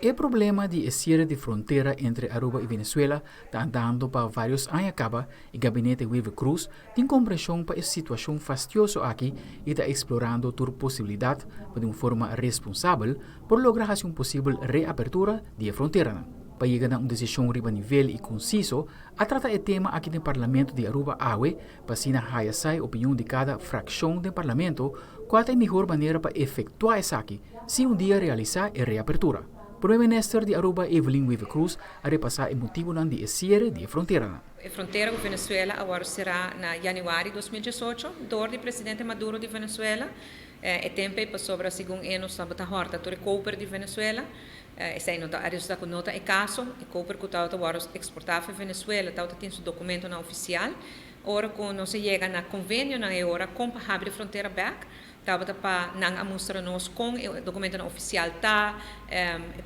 E problema di e cierre di frontera entre Aruba y Venezuela ta andando pa varios aña caba y Gabinete Wever-Croes tin comprension pa e situacion fastioso aki y ta explorando tur posibilidad pa di un forma responsabel por logra haci un posibel reapertura di e fronteranan. Pa yega na un decision riba nivel y conciso, a trata e tema aki den Parlamento di Aruba awe pa asina haya sa e opinion di cada fraccion den Parlamento cual ta e mihor manera pa efectua esaki si un dia realisa e reapertura. Prome Minister di Aruba Evelyn Wever-Croes a repasa e motibonan di e cierre di e fronteranan. E frontera ku Venezuela a wòrdu será na yanüari 2018 dor di presidente Maduro di Venezuela. E tempu ei pasobra segun e nos tabata hòrta tur e koper di Venezuela. Esei no ta a resultá ku no ta e kaso. E koper ku tabata wòrdu eksportá for Venezuela tabata tin su dokumentonan ofisial. Ora ku nos a yega na konvenionan e ora kon pa habri e frontera bèk, tabata pa nan a mustra nos kon e dokumentonan ofisial ta,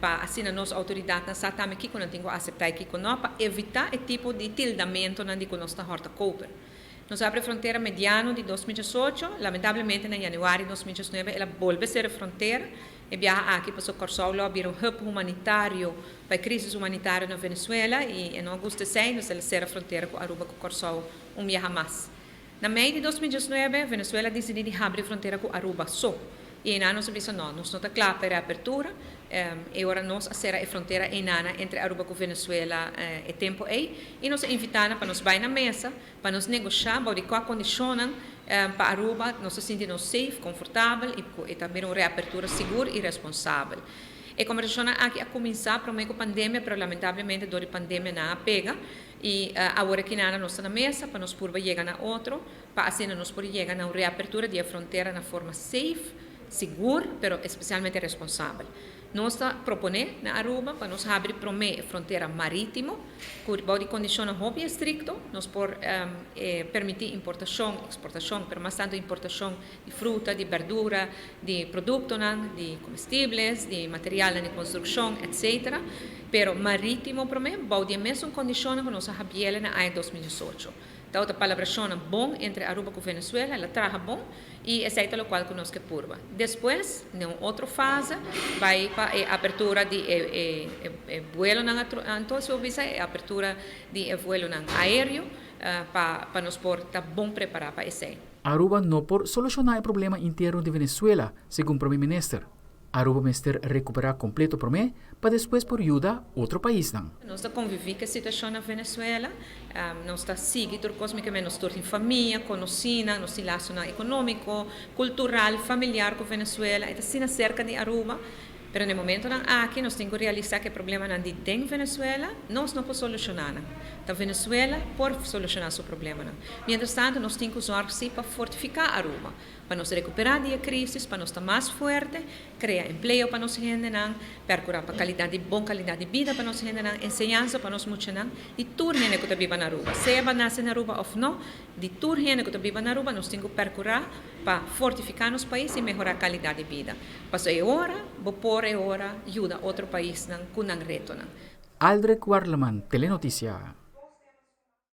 pa asina nos outoridatnan sa tambe kiko nan tin ku aseptá i kiko no, pa evitá e tipo di tildamentonan di ku nos ta hòrta koper. Nos a habri frontera mediano di 2018, lamentablemente na yanüari 2019 el a bolbe sera e frontera, e biaha aki pasobra Kòrsou lo a bira un hub humanitario pa e krisis humanitario na Venezuela i e no a gusta esei, nos el a sera frontera ku Aruba ku Kòrsou un biaha mas. Na mei di 2019, Venezuela a disidí di habri frontera ku Aruba so. I einan nos a bisa no, nos no ta kla pa e reapertura. E ora nos a sera e frontera einana entre Aruba ku Venezuela e tempu ei. I nos a invitá nan pa nos bai na mesa, pa nos negoshá bou di kua kondishonnan pa Aruba nos ta sinti nos safe, konfortabel i ku e ta bira un reapertura sigur i responsabel. E kombersashonnan aki a kuminsá promé ku pandemia, pero lamentablemente dor di pandemia nan a pega. I awor aki nada nos ta na mesa pa nos purba yega na otro, pa asina nos por yega na un reapertura di e frontera na forma safe, sigur, pero especialmente responsabel. Nos ta propone na Aruba pa nos habri prome e frontera maritimo, cu bou di condicionnan hopi estricto nos por permiti importacion, exportacion, pero mas tanto importacion di fruta, di berdura, di productonan, di comestibles, di materialnan di construccion, etc. Pero maritimo prome, bou di e mesun condicionnan cu nos a habiele na aña 2018. Tabata palabracionnan bon entre Aruba cu Venezuela, el a traha bon y esey ta locual cu nos ke purba. Despues, den un otro fase, bay pa e apertura di e e vuelonan anto si bo bisa e apertura di e vuelonan aereo pa pa nos por ta bon prepara pa esey. Aruba no por soluciona e problema interno di Venezuela, segun Prome Minister. Aruba mester recupera completo prome pa despues por yuda otro paisnan. Nos ta convivi cu e situacion na Venezuela, nos ta sigui tur cos, mi ke men nos tur tin famia, conocinan, nos tin lasonan economico, cultural, familiar cu Venezuela, e ta asina cerca di Aruba, pero na e momentonan aki nos tin cu realisa cu e problemanan di den Venezuela nos no por soluciona nan, ta Venezuela por soluciona su problemanan. Mientras tanto nos tin cu zorg si pa fortifica Aruba, Pa nos rekuperá di e krísis, pa nos ta mas fuerte, krea empleo pa nos hendenan, pèrkurá pa kalidat di bon kalidat di bida pa nos hendenan, enseñansa pa nos muchanan, di tur hende ku ta biba na Aruba, sea bo a nase na Aruba òf no, di tur hende ku ta biba na Aruba nos tin ku pèrkurá pa fortifiká nos pais i mehorá kalidat di bida. Pasobra e ora bo por e ora yuda otro paisnan ku nan retonan. Aldrich Warleman, Telenoticia.